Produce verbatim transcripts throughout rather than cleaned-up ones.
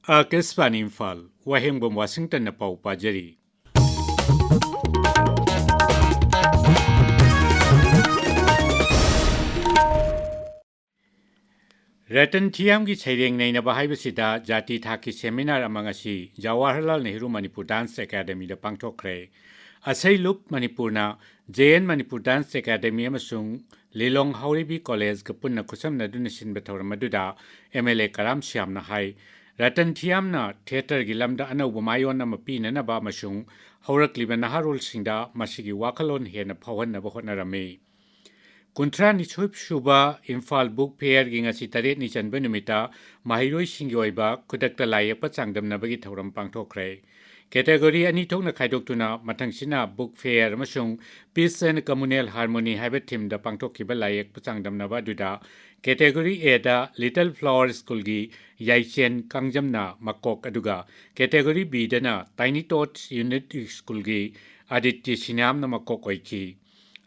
ꯑꯥꯀꯥꯁꯕꯥꯅꯤ ꯏꯝꯐꯥꯜ, ꯋꯥꯍꯦꯡꯕꯝ ꯋꯥꯁꯤꯡꯇꯟꯅ ꯄꯥꯎ ꯄꯥꯖꯔꯤ꯫ ꯔꯇꯟ ꯊꯤꯌꯥꯝꯒꯤ ꯁꯩꯔꯦꯡ ꯅꯩꯅꯕ ꯍꯥꯏꯕꯁꯤꯗ ꯖꯥꯇꯤ ꯊꯥꯛꯀꯤ ꯁꯦꯃꯤꯅꯥꯔ ꯑꯃ ꯉꯁꯤ ꯖꯋꯥꯍꯔꯂꯥꯜ ꯅꯦꯍꯔꯨ ꯃꯅꯤꯄꯨꯔ ꯗꯥꯟꯁ ꯑꯦꯀꯥꯗꯃꯤꯗ ꯄꯥꯡꯊꯣꯛꯈ꯭ꯔꯦ꯫ ꯑꯁꯩ ꯂꯨꯞ ꯃꯅꯤꯄꯨꯔꯅ J and Manipur dance academy ꯑꯃꯁꯨꯡ ꯂꯤꯂꯣꯡ ꯍꯥꯎꯔꯩꯕꯤ ꯀꯣꯂꯦꯖꯒ ꯄꯨꯟꯅ ꯈꯨꯠꯁꯝꯅꯗꯨꯅ ꯁꯤꯟꯕ ꯊꯧꯔꯝ ꯑꯗꯨꯗ ꯑꯦꯝ ꯑꯦꯜ ꯑꯦ ꯀꯔꯥꯝ ꯁ꯭ꯌꯥꯝꯅ ꯍꯥꯏ, ꯔꯇꯟ ꯊꯤꯌꯥꯝꯅ ꯊꯤꯌꯦꯇꯔꯒꯤ ꯂꯝꯗ ꯑꯅꯧꯕ ꯃꯥꯏꯑꯣꯟ ꯑꯃ ꯄꯤꯅꯅꯕ ꯑꯃꯁꯨꯡ ꯍꯧꯔꯛꯂꯤꯕ ꯅꯍꯥꯔꯣꯜꯁꯤꯡꯗ ꯃꯁꯤꯒꯤ ꯋꯥꯈꯜꯂꯣꯟ ꯍꯦꯟꯅ ꯐꯥꯎꯍꯟꯅꯕ ꯍꯣꯠꯅꯔꯝꯃꯤ꯫ ꯀꯨꯟꯊ꯭ꯔꯥꯅꯤꯊꯣꯏ ꯁꯨꯕ ꯏꯝꯐꯥꯜ ꯕꯨꯛ ꯐꯦꯌꯔꯒꯤ ꯉꯁꯤ ꯇꯔꯦꯠꯅꯤ ꯆꯟꯕ ꯅꯨꯃꯤꯠꯇ ꯃꯍꯩꯔꯣꯏꯁꯤꯡꯒꯤ ꯑꯣꯏꯕ ꯈꯨꯗꯛꯇ ꯂꯥꯏ ꯌꯦꯛꯄ ꯆꯥꯡꯗꯝꯅꯕꯒꯤ ꯊꯧꯔꯝ ꯄꯥꯡꯊꯣꯛꯈ꯭ꯔꯦ꯫ ꯀꯦꯇꯦꯒꯣꯔꯤ ꯑꯅꯤ ꯊꯣꯛꯅ ꯈꯥꯏꯗꯣꯛꯇꯨꯅ ꯃꯊꯪꯁꯤꯅ ꯕꯨꯛ ꯐꯦꯌꯔ ꯑꯃꯁꯨꯡ Peace and Communal Harmony ꯍꯥꯏꯕ ꯊꯤꯝꯗ ꯄꯥꯡꯊꯣꯛꯈꯤꯕ ꯂꯥꯏ ꯌꯦꯛꯄ ꯆꯥꯡꯗꯝꯅꯕ ꯑꯗꯨꯗ ꯀꯦꯇꯦꯒꯣꯔꯤ ꯑꯦꯗ Little Flower ꯁ꯭ꯀꯨꯜꯒꯤ ꯌꯥꯏꯆꯦꯟ ꯀꯥꯡꯖꯝꯅ ꯃꯀꯣꯛ, ꯑꯗꯨꯒ ꯀꯦꯇꯦꯒꯣꯔꯤ ꯕꯤꯗꯅ Tiny Tots ꯌꯨꯅꯤꯠ ꯁ꯭ꯀꯨꯜꯒꯤ ꯑꯗꯤꯇ꯭ꯌ ꯁꯤꯅꯥꯝꯅ ꯃꯀꯣꯛ ꯑꯣꯏꯈꯤ꯫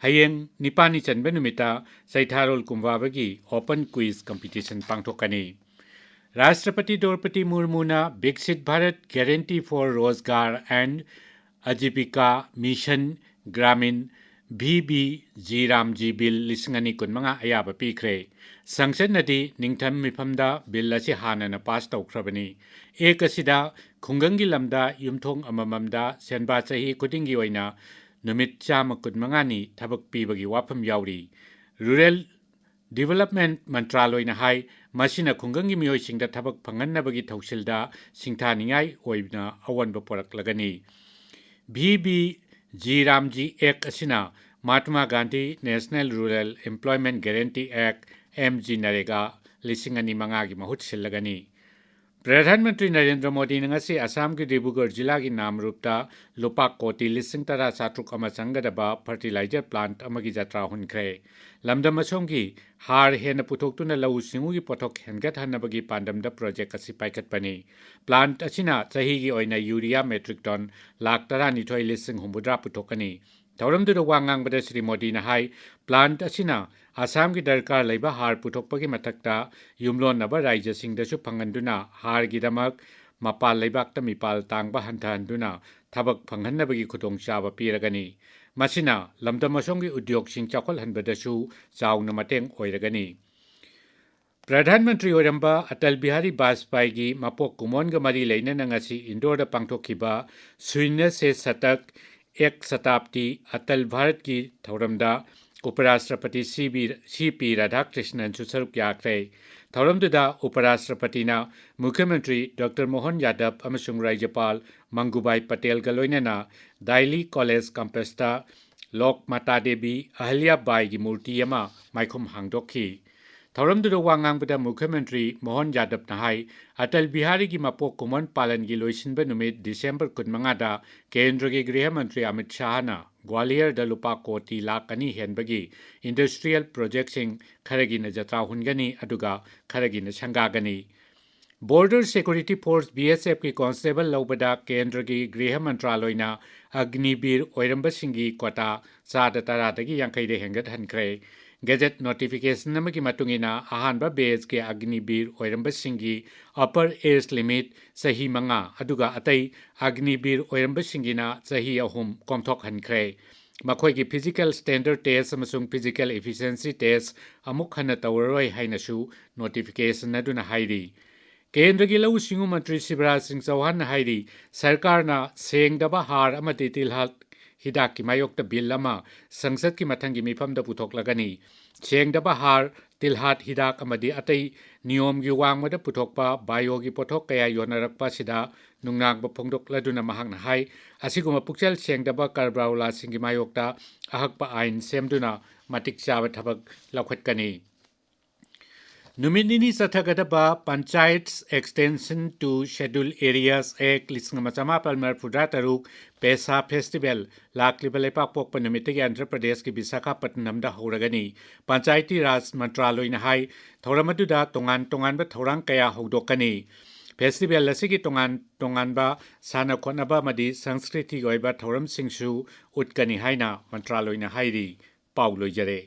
ꯍꯌꯦꯡ ꯅꯤꯄꯥꯜꯅꯤ ꯆꯟꯕ ꯅꯨꯃꯤꯠꯇ ꯆꯩꯊꯥꯔꯣꯜ ꯀꯨꯝꯕꯥꯕꯒꯤ ꯑꯣꯄꯟ ꯀ꯭ꯋꯤꯖ ꯀꯝꯄꯤꯇꯤꯁꯟ ꯄꯥꯡꯊꯣꯛꯀꯅꯤ꯫ ꯔꯥꯁꯇ꯭ꯔꯄꯇꯤ ꯗ꯭ꯔꯧꯄꯗꯤ ꯃꯨꯔꯃꯨꯅ Viksit Bharat Guarantee for Rozgar and Ajibika Mission Gramin, V B G Ramji bill ꯂꯤꯁꯤꯡ ꯑꯅꯤ ꯀꯨꯟꯃꯉꯥ ꯑꯌꯥꯕ ꯄꯤꯈ꯭ꯔꯦ꯫ ꯁꯪꯁꯠꯅꯗꯤ ꯅꯤꯡꯊꯝ ꯃꯤꯐꯝꯗ ꯕꯤꯜ ꯑꯁꯤ ꯍꯥꯟꯅꯅ ꯄꯥꯁ ꯇꯧꯈ꯭ꯔꯕꯅꯤ꯫ ꯑꯦꯛ ꯑꯁꯤꯗ ꯈꯨꯡꯒꯪꯒꯤ ꯂꯝꯗ ꯌꯨꯝꯊꯣꯡ ꯑꯃꯃꯝꯗ ꯁꯦꯟꯕꯥ ꯆꯍꯤ ꯈꯨꯗꯤꯡꯒꯤ ꯑꯣꯏꯅ ꯅꯨꯃꯤꯠ ꯆꯥꯝꯃ ꯀꯨꯟꯃꯉꯥꯅꯤ ꯊꯕꯛ ꯄꯤꯕꯒꯤ ꯋꯥꯐꯝ ꯌꯥꯎꯔꯤ꯫ ꯔꯨꯔꯦꯜ ꯗꯤꯚꯦꯂꯞꯃꯦꯟꯠ ꯃꯟꯇ꯭ꯔꯥꯂꯣꯏꯅ ꯍꯥꯏ, ꯃꯁꯤꯅ ꯈꯨꯡꯒꯪꯒꯤ ꯃꯤꯑꯣꯏꯁꯤꯡꯗ ꯊꯕꯛ ꯐꯪꯍꯟꯅꯕꯒꯤ ꯊꯧꯁꯤꯜꯗ ꯁꯤꯡꯊꯥꯅꯤꯡꯉꯥꯏ ꯑꯣꯏꯅ ꯑꯑꯣꯟꯕ ꯄꯨꯔꯛꯂꯒꯅꯤ꯫ ꯚꯤ ꯕꯤ ꯖꯤ ꯔꯥꯝꯖꯤ ꯑꯦꯛ ꯑꯁꯤꯅ Mahatma Gandhi national rural ꯑꯦꯝꯄ꯭ꯂꯣꯏꯃꯦꯟꯠ guarantee ꯑꯦꯛ, ꯑꯦꯝ ꯖꯤ ꯅꯔꯦꯒꯥ, ꯂꯤꯁꯤꯡ ꯑꯅꯤ ꯃꯉꯥꯒꯤ ꯃꯍꯨꯠ ꯁꯤꯜꯂꯒꯅꯤ꯫ ꯄ꯭ꯔꯙꯥꯟ ꯃꯟꯇ꯭ꯔꯤ ꯅꯔꯦꯟꯗ꯭ꯔ ꯃꯣꯗꯤꯅ ꯉꯁꯤ ꯑꯁꯥꯝꯒꯤ ꯗꯤꯕ꯭ꯔꯨꯒꯔ ꯖꯤꯂꯥꯒꯤ ꯅꯥꯝꯔꯨꯞꯇ ꯂꯨꯄꯥ ꯀꯣꯇꯤ ꯂꯤꯁꯤꯡ ꯇꯔꯥ ꯆꯥꯇ꯭ꯔꯨꯛ ꯑꯃ ꯆꯪꯒꯗꯕ ꯐꯔꯇꯤꯂꯥꯏꯖꯔ ꯄ꯭ꯂꯥꯟꯠ ꯑꯃꯒꯤ ꯖꯇ꯭ꯔꯥ ꯍꯨꯟꯈ꯭ꯔꯦ꯫ ꯂꯝꯗꯝ ꯑꯁꯣꯝꯒꯤ ꯍꯥꯔ ꯍꯦꯟꯅ ꯄꯨꯊꯣꯛꯇꯨꯅ ꯂꯧꯎ ꯁꯤꯡꯎꯒꯤ ꯄꯣꯠꯊꯣꯛ ꯍꯦꯟꯒꯠꯍꯟꯅꯕꯒꯤ ꯄꯥꯟꯗꯝꯗ ꯄ꯭ꯔꯣꯖꯦꯛ ꯑꯁꯤ ꯄꯥꯏꯈꯠꯄꯅꯤ꯫ ꯄ꯭ꯂꯥꯟꯠ ꯑꯁꯤꯅ ꯆꯍꯤꯒꯤ ꯑꯣꯏꯅ ꯌꯨꯔꯤꯌꯥ ꯃꯦꯇ꯭ꯔꯤꯛ ꯇꯟ ꯂꯥꯈ ꯇꯔꯥꯅꯤꯊꯣꯏ ꯂꯤꯁꯤꯡ ꯍꯨꯝꯐꯨꯇꯔꯥ ꯄꯨꯊꯣꯛꯀꯅꯤ꯫ ꯊꯧꯔꯝꯗꯨꯗ ꯋꯥ ꯉꯥꯡꯕꯗ ꯁ꯭ꯔꯤ ꯃꯣꯗꯤꯅ ꯍꯥꯏ, plant ꯑꯁꯤꯅ ꯑꯁꯥꯝꯒꯤ ꯗꯔꯀꯥꯔ ꯂꯩꯕ ꯍꯥꯔ ꯄꯨꯊꯣꯛꯄꯒꯤ ꯃꯊꯛꯇ ꯌꯨꯝꯂꯣꯟꯅꯕ ꯔꯥꯖ꯭ꯌꯁꯤꯡꯗꯁꯨ ꯐꯪꯍꯟꯗꯨꯅ ꯍꯥꯔꯒꯤꯗꯃꯛ ꯃꯄꯥꯟ ꯂꯩꯕꯥꯛꯇ ꯃꯤꯄꯥꯜ ꯇꯥꯡꯕ ꯍꯟꯊꯍꯟꯗꯨꯅ ꯊꯕꯛ ꯐꯪꯍꯟꯅꯕꯒꯤ ꯈꯨꯗꯣꯡꯆꯥꯕ ꯄꯤꯔꯒꯅꯤ꯫ ꯃꯁꯤꯅ ꯂꯝꯗꯝ ꯑꯁꯣꯝꯒꯤ ꯎꯗ꯭ꯌꯣꯒꯁꯤꯡ ꯆꯥꯎꯈꯠꯍꯟꯕꯗꯁꯨ ꯆꯥꯎꯅ ꯃꯇꯦꯡ ꯑꯣꯏꯔꯒꯅꯤ꯫ ꯄ꯭ꯔꯙꯥꯟ ꯃꯟꯇ꯭ꯔꯤ ꯑꯣꯏꯔꯝꯕ ꯑꯇꯜ ꯕꯤꯍꯥꯔꯤ ꯕꯥꯖꯄꯥꯏꯒꯤ ꯃꯄꯣꯛ ꯀꯨꯝꯑꯣꯟꯒ ꯃꯔꯤ ꯂꯩꯅꯅ ꯉꯁꯤ ꯏꯟꯗꯣꯔꯗ ꯄꯥꯡꯊꯣꯛꯈꯤꯕ ꯁꯨꯏꯅ꯭ꯌ ꯁꯦ ꯁꯇꯛ ꯑꯦꯛ ꯁꯇꯥꯕꯗꯤ ꯑꯇꯜ ꯚꯥꯔꯠꯀꯤ ꯊꯧꯔꯝꯗ ꯎꯄꯔꯥꯁꯇ꯭ꯔꯄꯇꯤ ꯁꯤ ꯕꯤ, ꯁꯤ ꯄꯤ ꯔꯥꯙꯥꯀ꯭ꯔꯤꯁꯅꯟꯁꯨ ꯁꯔꯨꯛ ꯌꯥꯈ꯭ꯔꯦ꯫ ꯊꯧꯔꯝꯗꯨꯗ ꯎꯄꯔꯥꯁꯇ꯭ꯔꯄꯇꯤꯅ ꯃꯨꯈ꯭ꯌꯃꯟꯇ꯭ꯔꯤ ꯗꯣꯛꯇꯔ ꯃꯣꯍꯟ ꯌꯥꯗꯕ ꯑꯃꯁꯨꯡ ꯔꯥꯖ꯭ꯌꯄꯥꯜ ꯃꯪꯒꯨꯕꯥꯏ ꯄꯇꯦꯜꯒ ꯂꯣꯏꯅꯅ ꯗꯥꯏꯂꯤ ꯀꯣꯂꯦꯖ ꯀꯦꯝꯄꯁꯇ ꯂꯣꯛ ꯃꯥꯇꯥ ꯗꯦꯕꯤ ꯑꯍꯜꯌꯥꯕꯥꯏꯒꯤ ꯃꯨꯔꯇꯤ ꯑꯃ ꯃꯥꯏꯈꯨꯝ ꯍꯥꯡꯗꯣꯛꯈꯤ꯫ ꯊꯧꯔꯝꯗꯨꯗ ꯋꯥ ꯉꯥꯡꯕꯗ ꯃꯨꯈ꯭ꯌꯃꯟꯇ꯭ꯔꯤ ꯃꯣꯍꯟ ꯌꯥꯗꯕꯅ ꯍꯥꯏ, ꯑꯇꯜ ꯕꯤꯍꯥꯔꯤꯒꯤ ꯃꯄꯣꯛ ꯀꯨꯝꯑꯣꯟ ꯄꯥꯂꯟꯒꯤ ꯂꯣꯏꯁꯤꯟꯕ ꯅꯨꯃꯤꯠ ꯗꯤꯁꯦꯝꯕꯔ ꯀꯨꯟꯃꯉꯥꯗ ꯀꯦꯟꯗ꯭ꯔꯒꯤ ꯒ꯭ꯔꯤꯍ ꯃꯟꯇ꯭ꯔꯤ ꯑꯃꯤꯠ ꯁꯥꯍꯅ ꯒ꯭ꯋꯥꯂꯤꯌꯔꯗ ꯂꯨꯄꯥ ꯀꯣꯇꯤ ꯂꯥꯈ ꯑꯅꯤ ꯍꯦꯟꯕꯒꯤ industrial projectꯁꯤꯡ ꯈꯔꯒꯤꯅ ꯖꯇ꯭ꯔꯥ ꯍꯨꯟꯒꯅꯤ, ꯑꯗꯨꯒ ꯈꯔꯒꯤꯅ ꯁꯪꯒꯥꯒꯅꯤ꯫ Border Security Force, B S Fꯀꯤ constable ꯂꯧꯕꯗ ꯀꯦꯟꯗ꯭ꯔꯒꯤ ꯒ꯭ꯔꯤꯍ ꯃꯟꯇ꯭ꯔꯥꯂꯣꯏꯅ ꯑꯒꯅꯤꯕꯤꯔ ꯑꯣꯏꯔꯝꯕꯁꯤꯡꯒꯤ quota ꯆꯥꯗ ꯇꯔꯥꯗꯒꯤ ꯌꯥꯡꯈꯩꯗ ꯍꯦꯟꯒꯠꯍꯟꯈ꯭ꯔꯦ꯫ Gazette notification ꯑꯃꯒꯤ ꯃꯇꯨꯡ ꯏꯟꯅ, ꯑꯍꯥꯟꯕ batchꯀꯤ ꯑꯒꯅꯤꯕꯤꯔ ꯑꯣꯏꯔꯝꯕꯁꯤꯡꯒꯤ upper age limit ꯆꯍꯤ ꯃꯉꯥ, ꯑꯗꯨꯒ ꯑꯇꯩ ꯑꯒꯅꯤꯕꯤꯔ ꯑꯣꯏꯔꯝꯕꯁꯤꯡꯒꯤꯅ ꯆꯍꯤ ꯑꯍꯨꯝ ꯀꯣꯝꯊꯣꯛꯍꯟꯈ꯭ꯔꯦ꯫ ꯃꯈꯣꯏꯒꯤ physical standard test ꯑꯃꯁꯨꯡ physical efficiency test ꯑꯃꯨꯛ ꯍꯟꯅ ꯇꯧꯔꯔꯣꯏ ꯍꯥꯏꯅꯁꯨ notification ꯑꯗꯨꯅ ꯍꯥꯏꯔꯤ꯫ ꯀꯦꯟꯗ꯭ꯔꯒꯤ ꯂꯧꯎ ꯁꯤꯡꯎ ꯃꯟꯇ꯭ꯔꯤ ꯁꯤꯕꯔꯥꯖ ꯁꯤꯡ ꯆꯧꯍꯥꯟꯅ ꯍꯥꯏꯔꯤ, ꯁꯔꯀꯥꯔꯅ ꯁꯦꯡꯗꯕ ꯍꯥꯔ ꯑꯃꯗꯤ ꯇꯤꯜꯍꯥꯠ ꯍꯤꯗꯥꯛꯀꯤ ꯃꯥꯌꯣꯛꯇ ꯕꯤꯜ ꯑꯃ ꯁꯪꯁꯠꯀꯤ ꯃꯊꯪꯒꯤ ꯃꯤꯐꯝꯗ ꯄꯨꯊꯣꯛꯂꯒꯅꯤ꯫ ꯁꯦꯡꯗꯕ ꯍꯥꯔ, ꯇꯤꯜꯍꯥꯠ ꯍꯤꯗꯥꯛ ꯑꯃꯗꯤ ꯑꯇꯩ ꯅꯤꯌꯣꯝꯒꯤ ꯋꯥꯡꯃꯗ ꯄꯨꯊꯣꯛꯄ bioꯒꯤ ꯄꯣꯠꯊꯣꯛ ꯀꯌꯥ ꯌꯣꯟꯅꯔꯛꯄ ꯑꯁꯤꯗ ꯅꯨꯡꯅꯥꯡꯕ ꯐꯣꯡꯗꯣꯛꯂꯗꯨꯅ ꯃꯍꯥꯛꯅ ꯍꯥꯏ, ꯑꯁꯤꯒꯨꯝꯕ ꯄꯨꯛꯆꯦꯜ ꯁꯦꯡꯗꯕ ꯀꯔꯕꯥꯔꯋꯥꯂꯥꯁꯤꯡꯒꯤ ꯃꯥꯌꯣꯛꯇ ꯑꯍꯛꯄ ꯑꯥꯏꯟ ꯁꯦꯝꯗꯨꯅ ꯃꯇꯤꯛ ꯆꯥꯕ ꯊꯕꯛ ꯂꯧꯈꯠꯀꯅꯤ꯫ ꯅꯨꯃꯤꯠ ꯅꯤꯅꯤ ꯆꯠꯊꯒꯗꯕ Panchayats Extension to Scheduled Areas Act ꯂꯤꯁꯤꯡ ꯑꯃ ꯆꯃꯥꯄꯜ ꯃꯔꯤꯐꯨꯇꯔꯥ ꯇꯔꯨꯛ PESA festival ꯂꯥꯛꯂꯤꯕ ꯂꯩꯄꯥꯛꯄꯣꯛꯄ ꯅꯨꯃꯤꯠꯇꯒꯤ ꯑꯟꯙ꯭ꯔ ꯄ꯭ꯔꯗꯦꯁꯀꯤ ꯕꯤꯁꯥꯈꯥꯄꯠꯅꯝꯗ ꯍꯧꯔꯒꯅꯤ꯫ ꯄꯟꯆꯥꯌꯇꯤ ꯔꯥꯖ ꯃꯟꯇ꯭ꯔꯥꯂꯣꯏꯅ ꯍꯥꯏ, ꯊꯧꯔꯝ ꯑꯗꯨꯗ ꯇꯣꯉꯥꯟ ꯇꯣꯉꯥꯟꯕ ꯊꯧꯔꯥꯡ ꯀꯌꯥ ꯍꯧꯗꯣꯛꯀꯅꯤ꯫ ꯐꯦꯁꯇꯤꯚꯦꯜ ꯑꯁꯤꯒꯤ ꯇꯣꯉꯥꯟ ꯇꯣꯉꯥꯟꯕ ꯁꯥꯟꯅ ꯈꯣꯠꯅꯕ ꯑꯃꯗꯤ ꯁꯪꯁꯀ꯭ꯔꯤꯇꯤꯒꯤ ꯑꯣꯏꯕ ꯊꯧꯔꯝꯁꯤꯡꯁꯨ ꯎꯠꯀꯅꯤ ꯍꯥꯏꯅ ꯃꯟꯇ꯭ꯔꯥꯂꯣꯏꯅ ꯍꯥꯏꯔꯤ꯫ ꯄꯥꯎ ꯂꯣꯏꯖꯔꯦ꯫